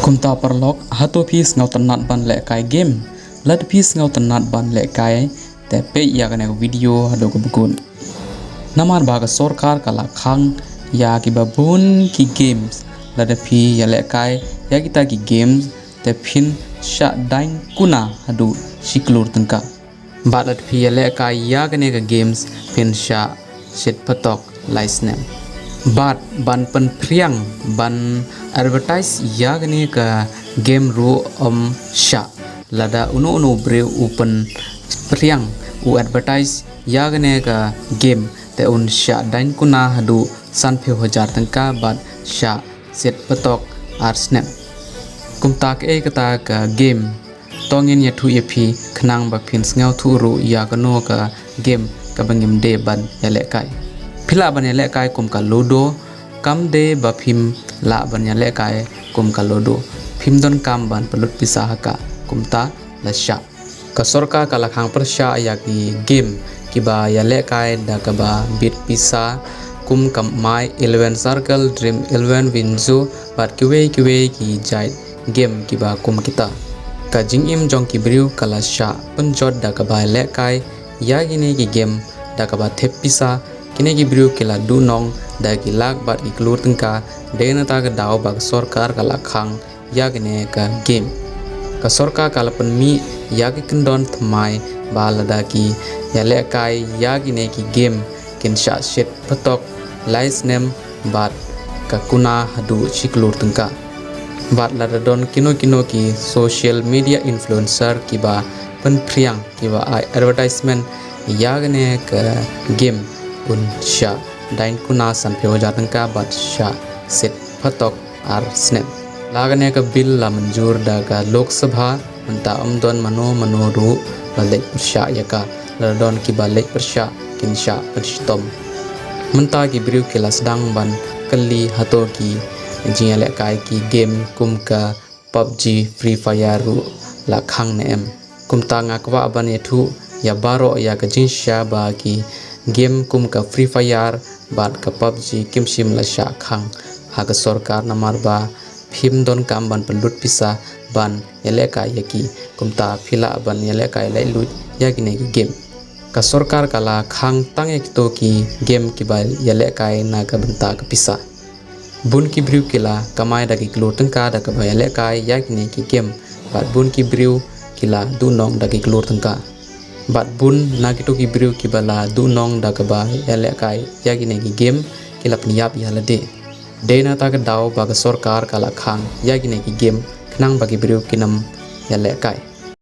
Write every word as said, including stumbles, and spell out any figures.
Kumta paralok, hato phi sngewtynnat ban lehkai game? Lada phi sngewtynnat ban lehkai, te peit ïa kane ka video haduh kaba kut. Namar ba ka sorkar ka la khang ïa kiba bun ki games. Lada phi ïalehkai ïa kita ki games, te phin shah daiñ kuna haduh shi klur tyngka. Bad lada phi ïalehkai ïa kane ka games, phin shah shit patok lai snem. Bad ban pynphriang ban advertise ïa kane ka game ruh ym shah. Lada uno uno u briew u pynphriang, u advertise ïa kane ka game, te un shah daiñ kuna haduh sanphew hajar tyngka bad shah shit patok ar snem. Kumta kaei kata ka game, to ngin ïathuh ïa phi khnang ba phin sngewthuh ruh ïa kano ka game kaba ngim dei ban ïalehkai. Phi lah ban ïalehkai kum ka Ludo, kam dei ba phim lah ban ïalehkai kum ka Ludo. Phim donkam ban pynlut pisa ha ka, kumta la shah. Ka sorkar ka la khang pyrshah ïa ki game kiba ïalehkai da kaba bit pisa, kum ka My Eleven Circle, Dream Eleven, Winzo, bad kiwei kiwei ki jait game kiba kum kita. Ka jingim jong ki briew ka la shah pynjot da kaba lehkai ïa kine ki game da kaba thep pisa. Kine ki briew ki la duhnong da ki lak bad ki klur tyngka, dei na kata ka daw ba ka sorkar ka la khang ïa kine ka game. Ka sorkar ka la pynmih ïa ki kyndon thymmai ba lada ki ïalehkai ïa kine ki game, kin shah shit patok lai snem bad ka kuna haduh shi klur tyngka. Bad lada don kino kino ki social media influencer kiba pynphriang, kiba ai advertisement ïa kane ka game, un shah daiñ kuna sanphew hajar tyngka bad shah shit patok ar snem. La kane ka bill la mynjur da ka Lok Sabha, mynta ym don mano mano ruh ba leit pyrshah ïa ka. Lada don kiba leit pyrshah, kin shah pynshitom. Mynta ki briew ki la sdang ban kylli hato ki jingïalehkai ki game kum ka PUBG, Free Fire ruh la khang ne em. Kumta nga kwah ban ïathuh ïa baroh ïa ka jingshisha ba ki game kum ka Free Fire bad ka PUBG kim shym la shah khang ha ka sorkar, namar ba phim donkam ban pynlut pisa ban ïalehkai ïa ki. Kumta phi lah ban ïalehkai laitluid ïa kine ki game. Ka sorkar ka la khang tang ïa kito ki game kiba ïalehkai na ka bynta ka pisa. Bun ki briew ki la kamai da ki klur tyngka da kaba ïalehkai ïa kine ki game. Bad bun ki briew ki la duhnong da ki klur tyngka. Bad bun na kito ki briew kiba la duhnong da kaba ïalehkai ïa kine ki game, ki la pynïap ïa lade. Dei na kata ka daw ba ka sorkar ka la khang ïa kine ki game khnang ba ki briew kin ym ïalehkai.